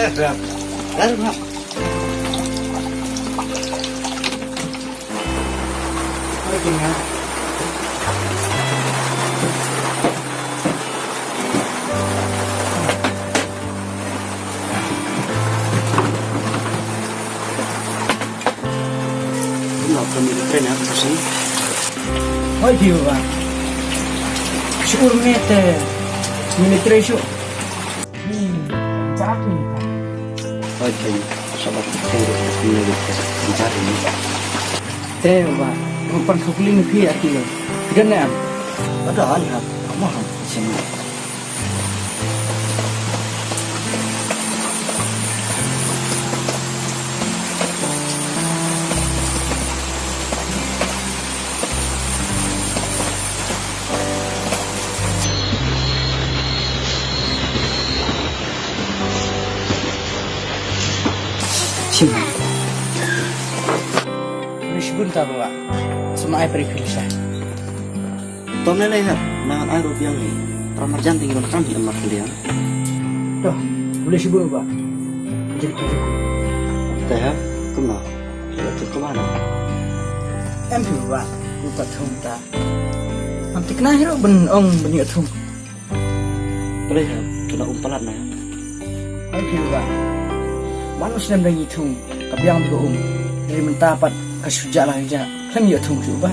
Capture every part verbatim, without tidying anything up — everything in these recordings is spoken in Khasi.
Rap. Rap, rap. Hoi, Jehovah. Syukur mete. Military shu. Hmm, cakap ni. Hoi, Jehovah. Sabar. Tengok, tengok, tengok. Cari ni. Te, Jehovah. Rupan kau kuling ni phi ati lo. Gan ni am. Ada hal hal. Kamu ham. Sini. Sini. Ini shibun ta bawa. Sama ai perikil sha. Tom ne lei ha, na ai ruh biang ni. Tram marjan ting ron kam hi amar kelia. Toh, boleh shibun ba. Jadi kerja. Teh ha, kumno? Kita tu ke mana? Em phi ba, ku pat thum ta. Am tikna hi ruh ben ong ben ïa thum. Boleh ha, tu na um palat na. Em phi ba. Wan u snem dang ïa thum, ka biang bi ka um. Dari mynta pat ka shu ja la ja. Khlem ïa thum shu ba.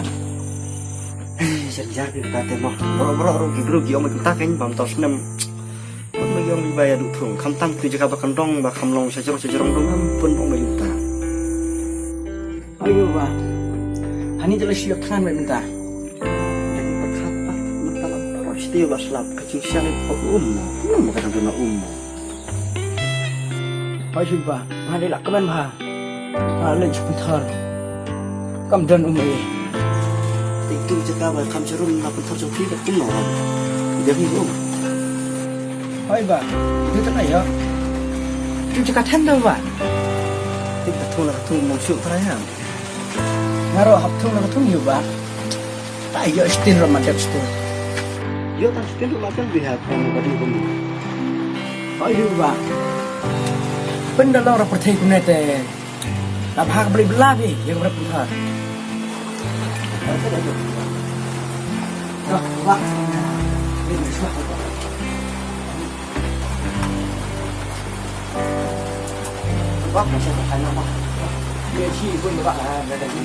Jan jar ki kata te mo. Bro bro ro ki bro ki ong ma ta kein bam ta snem. Pun ma ong ba ïa du thung. Kham tam tu jaka ba kan dong ba kham long sha jrong sha jrong dong am pun bong ma ta. Ayo ba. Hani jala shi kan ma ta. Dang ta khat ba ma ta la ro shi te ba slap ka ching sha le pa um mo. Um mo ka dang na um mo. Hoi shu ba, nga dei la kmen bha. Nga leh shu pynthor. Kam don um ei. Tik tuk jaka ba kam jarum na pynthor jong phi ba kum no. Dia ni um. Hoi ba, tu tak ayo. Tu jaka than da ba. Tik ba thung la thung mo shu try ha. Nga ro hap thung la thung yu ba. Ta ïoh stin ro ma dep stin. Ïoh ta stin ro ma dep bi ha ko ma ka ding ko mi. Oi hu ba. Pynda long ra pyrthei kumne te. Ta bha ka bli bla bi ïoh ra pynthar. Oi ta da ïoh. Ro ba. Ni ni swa. Ba ka sa ka na ba. Ye chi bun ba ka da da ni.